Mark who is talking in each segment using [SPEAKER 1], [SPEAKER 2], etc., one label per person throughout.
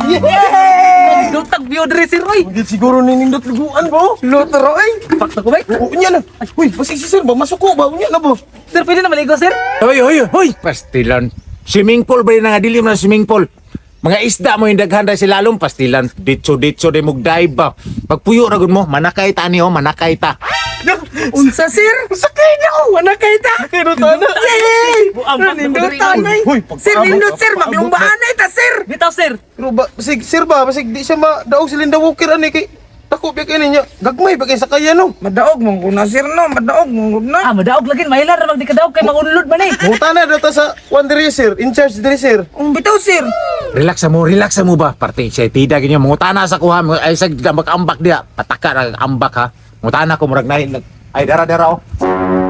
[SPEAKER 1] Yay!
[SPEAKER 2] Dutag view diri, sir, oy.
[SPEAKER 3] Hindi siguro ninindot liguan ba?
[SPEAKER 1] Lotro ay.
[SPEAKER 2] Pakta ko ba?
[SPEAKER 3] Oo, unya na. Ay, uy, basig si sir ba? Masuko ba? Unya na ba?
[SPEAKER 2] Sir, pwede na maligo, sir?
[SPEAKER 4] Hoy, hoy, hoy! Pastilan. Swimming pool ba yun nga dilim na swimming pool? Mga isda mo yung daghan dahil sila lalong pastilan. Ditso-ditso di mo dive ba? Pagpuyo ra gud mo, manakay ta ni oh, manakay ta.
[SPEAKER 1] Unsa, sir? Sakay na ko. Wala kay ta.
[SPEAKER 3] Pero tana.
[SPEAKER 1] Yay!
[SPEAKER 2] Buang, pak-
[SPEAKER 1] Nindutan ay.
[SPEAKER 3] Hoy,
[SPEAKER 1] Sir,
[SPEAKER 3] pagpaabot,
[SPEAKER 1] nindot, sir.
[SPEAKER 3] pagpaabot.
[SPEAKER 1] Maglumbahan ay ta, sir.
[SPEAKER 2] Bitaw, sir.
[SPEAKER 3] Pero ba, basig sir ba? Basig di siya madaog si Linda Walker ani kay dako ba kay niya. Gagmay ba kay sakayan no?
[SPEAKER 1] Madaog mong kuna, sir, no. Madaog mong kuna.
[SPEAKER 2] Ah, madaog lagi mahilar ra magdi kadaog kay magunlod man eh.
[SPEAKER 3] Mutana daw ta sa one diri sir, in charge diri sir.
[SPEAKER 1] Ang bitaw, sir.
[SPEAKER 4] Relax mo ba? Parte siya tida ganyan mangutana sa kuha, ay sa ambak diya. Pataka ra ambak ha. Mangutana ko murag nay ay dara dara oh.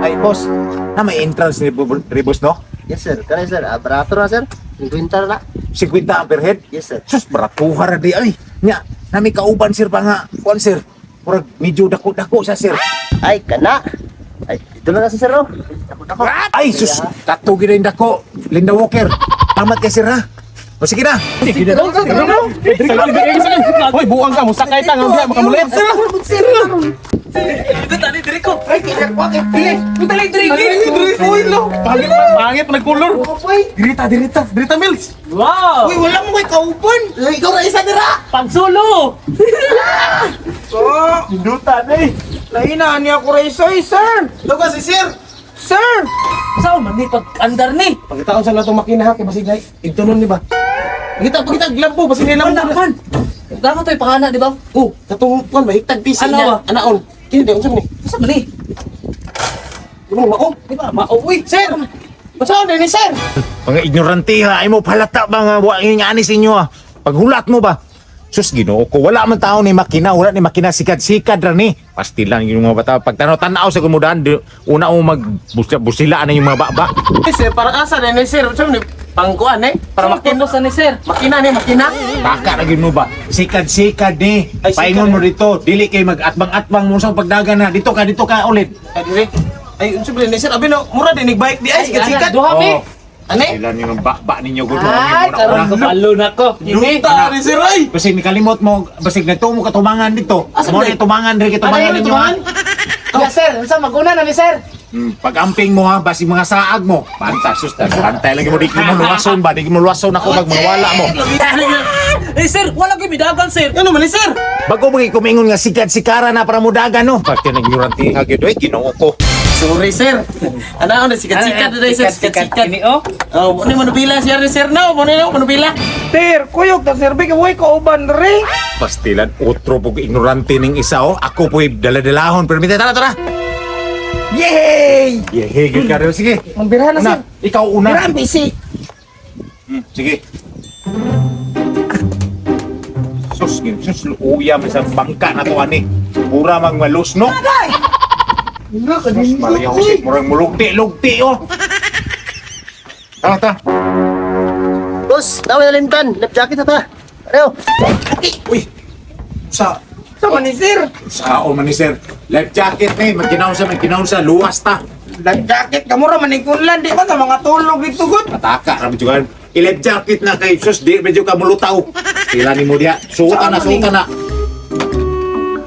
[SPEAKER 4] Ay boss, na may entrance ni Ribos no?
[SPEAKER 5] Yes sir, kare sir, barato na sir. 50 na.
[SPEAKER 4] 50 ang per head.
[SPEAKER 5] Yes sir.
[SPEAKER 4] Sus, baratuha ra di ay. Nya, nami kauban sir pa nga. Kuan sir. Murag medyo dako-dako sa sir.
[SPEAKER 5] Ay, kana. Ay, dito na kasi sir oh. Dako dako.
[SPEAKER 4] Ay sus, kato gid yung dako. Linda Walker. Tamat kay sir ha. O sige na.
[SPEAKER 3] Hoy, buang ka mo sakay ta nga biya makamulit.
[SPEAKER 1] Sir, sir.
[SPEAKER 2] Dito tani diri ko.
[SPEAKER 1] Ay, kaya ko kay pili.
[SPEAKER 2] Dali diri.
[SPEAKER 3] Diri ko lo. Pangit pangit nagkulor. Dirita dirita, dirita Mills.
[SPEAKER 2] Wow!
[SPEAKER 1] Uy, wala mo kay kauban.
[SPEAKER 3] Ikaw ra isa dira.
[SPEAKER 2] Pagsulo.
[SPEAKER 1] So,
[SPEAKER 3] Nindutan eh.
[SPEAKER 1] lahi na niya ako ray sir.
[SPEAKER 3] Daw si sir.
[SPEAKER 1] Sir!
[SPEAKER 2] Saan man ni pag andar ni?
[SPEAKER 3] Pagkitaon sa natong makina ha kay basig nay igtunon ni ba? Pagkita pagkita glampo basig nay
[SPEAKER 2] Wala
[SPEAKER 3] lambo.
[SPEAKER 2] man. Dapat to'y pangana, di ba?
[SPEAKER 3] Oh, katong kuan ba hiktag PC
[SPEAKER 2] Ano
[SPEAKER 3] niya.
[SPEAKER 2] ba?
[SPEAKER 3] Anaon. Kini di unsa man ni?
[SPEAKER 2] Saan man ni?
[SPEAKER 3] Di mo mao.
[SPEAKER 2] Di ba? Mauwi.
[SPEAKER 3] Sir! Unsa ni sir?
[SPEAKER 4] Mga ignorante ha, ay mo palata ba nga wa nga ani sa inyo ha. Paghulat mo ba? Sus Ginoo ko, wala man tao ni makina, wala ni makina sikad-sikad ra ni. Pastilan yung mga bata pag tanaw-tanaw sa kumudahan, una mo mag busila na yung mga baba.
[SPEAKER 3] Eh, sir, para asa na ni sir? Unsa man ni pangkuan eh? Para
[SPEAKER 2] Para
[SPEAKER 3] makina.
[SPEAKER 2] sa ni sir.
[SPEAKER 3] Makina ni makina.
[SPEAKER 4] Baka ra gyud mo ba? Sikad-sikad ni.
[SPEAKER 3] Ay, sikad
[SPEAKER 4] Paingon mo
[SPEAKER 3] ni.
[SPEAKER 4] dito, dili kay mag-atbang-atbang mo sa pagdagan na. Dito ka ulit.
[SPEAKER 3] Ay dire. Ay unsa ba ni sir? Abi no, mura din bike di ay sikat-sikat.
[SPEAKER 2] Duha mi.
[SPEAKER 4] Oh.
[SPEAKER 3] Ane?
[SPEAKER 4] Pastilan yung baba ninyo gud mo.
[SPEAKER 2] Ay, karon kabalo na ko. Ini.
[SPEAKER 3] Duta ni sir ay.
[SPEAKER 4] Basig nikalimot mo, basig nagtumo ka tumangan dito.
[SPEAKER 3] Asa
[SPEAKER 4] Mo
[SPEAKER 3] ba
[SPEAKER 4] ni tumangan diri kay tumangan
[SPEAKER 3] Ano
[SPEAKER 4] ninyo. ha?
[SPEAKER 3] tumangan?
[SPEAKER 2] Ya sir, unsa maguna na mi sir?
[SPEAKER 4] Pag-amping mo ha, basig mga saag mo. Panta, sus, pantay lagi mo, di mo luwason ba? Di mo luwason ako pag mawala mo.
[SPEAKER 2] Eh sir, wala gyud midagan sir.
[SPEAKER 3] Ano man ni sir?
[SPEAKER 4] Bago mo kumingon nga sikat-sikara na para mudagan no. Pag tinignorante ha, gyud, oy, Ginoo ko.
[SPEAKER 3] Sorry sir. Ana na sikat-sikat na sir, sikat-sikat.
[SPEAKER 2] Ini oh.
[SPEAKER 3] Oh, mo ni manubila siya ni sir no, mo ni no manubila.
[SPEAKER 1] Sir, kuyog ta, sir. Bigay, way kauban, re.
[SPEAKER 4] Pastilan, otro po ignorante ning isa oh. Ako po'y daladalahon. Pero mita, tara, tara.
[SPEAKER 1] Yay!
[SPEAKER 4] Yeah, gyud ka rin. Sige.
[SPEAKER 1] Magbirahan na,
[SPEAKER 4] Una,
[SPEAKER 1] sir.
[SPEAKER 4] ikaw una.
[SPEAKER 1] Birahan, busy.
[SPEAKER 4] Sige. Sus, sus, luya man sa bangka na to ani. Mura mang malus no.
[SPEAKER 1] Wala ka
[SPEAKER 4] Sus,
[SPEAKER 1] din.
[SPEAKER 4] Maria Jose, murang mulugti, lugti oh. Tara, tara.
[SPEAKER 5] Boss, nawa na limtan. Left jacket na ta. Ano?
[SPEAKER 4] Uy. Sa
[SPEAKER 1] Sa man ni sir.
[SPEAKER 4] sa o man ni sir. Life jacket ni, magkinaw sa, magkinaw sa luwas ta.
[SPEAKER 1] Life jacket ka mura man ikunlan di ba sa mga tulog ito gud.
[SPEAKER 4] Pataka ra medyo kan. I-life jacket na kay sus di medyo ka mulutaw. Sila ni mo diya. Suota na, suota na.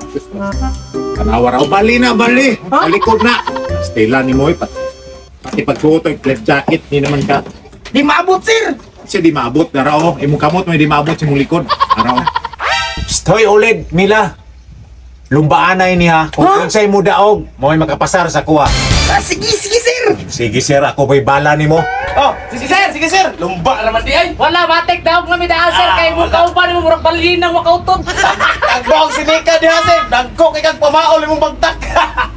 [SPEAKER 4] Sus, tanawa raw. Bali na, bali. Talikod na. Stila ni mo, eh, pati pagsuot og life jacket, ni naman ka.
[SPEAKER 1] Di maabot, sir.
[SPEAKER 4] Siya di maabot, dara oh. Imong kamot mo di maabot sa imong likod. Dara oh. Stoy ulit, Mila. Lumbaan na ini ha. Kung unsay mo daog, mo'y makapasar sa kuha.
[SPEAKER 1] Ah, sige, sige, sir.
[SPEAKER 4] Sige sir, ako ba'y bala nimo?
[SPEAKER 3] Oh, sige sir, sige sir. Lumba naman di ay.
[SPEAKER 2] Wala matik daog na mi daan sir kay mo kauban mo murag balinang makauton.
[SPEAKER 3] Tagbaw si Nika diha sir. Dagko kay kag pamaol imong bagtak.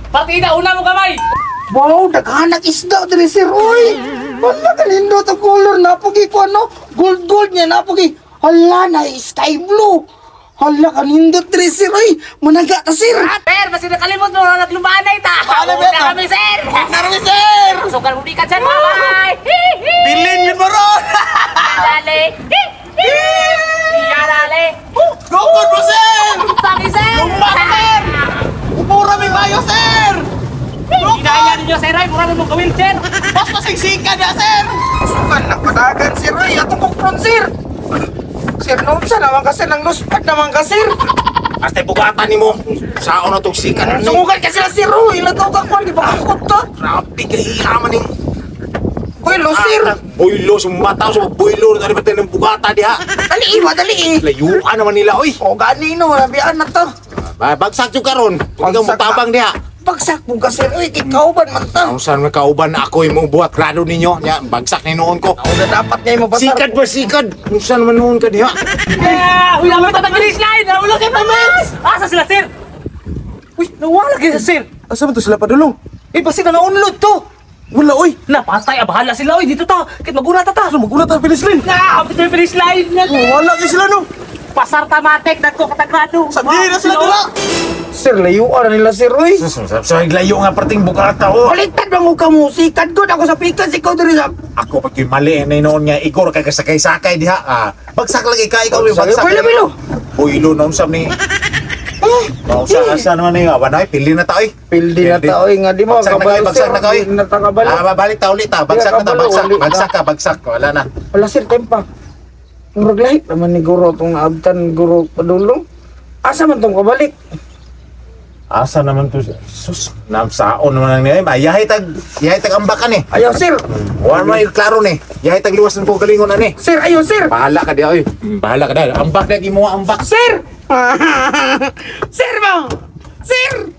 [SPEAKER 2] Partida una mo gamay.
[SPEAKER 1] Wow, daghanag isda diri sir, oy. Wala ka nindot ang color napagi ko ano, gold gold niya napagi. Hala na sky blue. Hala ka nindot diri sir, oy. Managa ta sir.
[SPEAKER 2] Sir, basta nakalimot mo na naglumbaan na ita.
[SPEAKER 3] Paano ba
[SPEAKER 2] Una
[SPEAKER 3] ito?
[SPEAKER 2] kami sir.
[SPEAKER 3] Narami sir.
[SPEAKER 2] Sugal mo di ka sir. Bye.
[SPEAKER 3] Bilin yun mo ron.
[SPEAKER 2] Dale. Dale.
[SPEAKER 3] Gukod mo sir.
[SPEAKER 2] Sabi sir.
[SPEAKER 3] Lumba ka, sir. Upura mi mayo sir.
[SPEAKER 2] Hinaya ninyo sir ay mura mo ka wheelchair.
[SPEAKER 3] Basta sigsika diha sir.
[SPEAKER 1] Sukan na padagan sir, oy. Atong kukron sir. Sir, naunsa naman ka sir, nang luspad naman ka sir.
[SPEAKER 4] Basta bugatan nimo. Saon na tong sikat ni.
[SPEAKER 1] Sungukan ka sila sir, oy. Ilataw ka kwan, di ba kakot ta?
[SPEAKER 4] Grabe kahiya man ning.
[SPEAKER 1] Uy, lo sir.
[SPEAKER 4] Boylo sumataw sa boylo na ba ng bugata diha.
[SPEAKER 1] Dali iwa, dali eh.
[SPEAKER 4] Layuan naman nila oy.
[SPEAKER 1] O gani no, nabian na to.
[SPEAKER 4] Bagsak jud karon. Ikaw
[SPEAKER 1] Bagsak
[SPEAKER 4] mutabang diha.
[SPEAKER 1] Bagsak mo ka sir, oy, kauban man ta.
[SPEAKER 4] Ang saan kauban na ako imong buhat grado ninyo nya bagsak ni noon ko.
[SPEAKER 1] Ako na dapat nga mo basar.
[SPEAKER 4] Sikad ba sikad? Kung saan man noon ka diha?
[SPEAKER 2] Yeah, uy, naman tatang finish line. Nawala kay Pamens. Asa sila, sir? Uy, nawala kay sir.
[SPEAKER 3] Asa man to sila padulong?
[SPEAKER 2] Eh, basi na naunlod to.
[SPEAKER 3] Wala oy.
[SPEAKER 2] Napatay, abahala sila, oy. Dito ta. Kit maguna ta ta.
[SPEAKER 3] Ano maguna ta finish line?
[SPEAKER 2] Na, abot yung finish line.
[SPEAKER 3] Oh, wala kay sila no.
[SPEAKER 2] Pasar tamatek, dagko katagrado.
[SPEAKER 3] Sabi na sila dira.
[SPEAKER 1] Sir, layuan na nila sir, oy.
[SPEAKER 4] Sa layo nga perting bugata oh.
[SPEAKER 1] Baliktad bang ka mo, sikad ko ako sa pikas, ikaw diri sa...
[SPEAKER 4] Ako pag yung mali na noon nga Igor kay kasakay-sakay diha. Ah, bagsak lagi ka ikaw
[SPEAKER 1] Bagsak.
[SPEAKER 4] bagsak.
[SPEAKER 1] Pilo, pilo.
[SPEAKER 4] Boylo na unsam ni.
[SPEAKER 1] Eh,
[SPEAKER 4] Mausa asa naman ni wanay pili na ta oy.
[SPEAKER 1] Pildi na ta, oy, nga di mo,
[SPEAKER 4] Bagsak na kayo,
[SPEAKER 1] kabalo,
[SPEAKER 4] bagsak
[SPEAKER 1] sir.
[SPEAKER 4] na kayo.
[SPEAKER 1] Di na ta kabalo.
[SPEAKER 4] Ah, babalik ta ulit ta. Bagsak
[SPEAKER 1] Di
[SPEAKER 4] na ta,
[SPEAKER 1] na kabalo,
[SPEAKER 4] bagsak.
[SPEAKER 1] uli na.
[SPEAKER 4] Bagsak ka, bagsak. Wala na.
[SPEAKER 1] Wala sir, tempa. Murag lahi naman ni guro itong naabtan guro padulong. Asa man tong kabalik?
[SPEAKER 4] Asa naman to? Sus, namsaon naman ang niya. Yahay tag, yahay tag ambakan eh.
[SPEAKER 1] Ayaw sir!
[SPEAKER 4] Wala man yung klaro ni. Yahay tag luwas ng galingon ani.
[SPEAKER 1] Sir, ayaw sir!
[SPEAKER 4] Bahala ka diha oy. Bahala ka diha. Ambak na imo ambak.
[SPEAKER 1] Sir! Sir ba? Sir!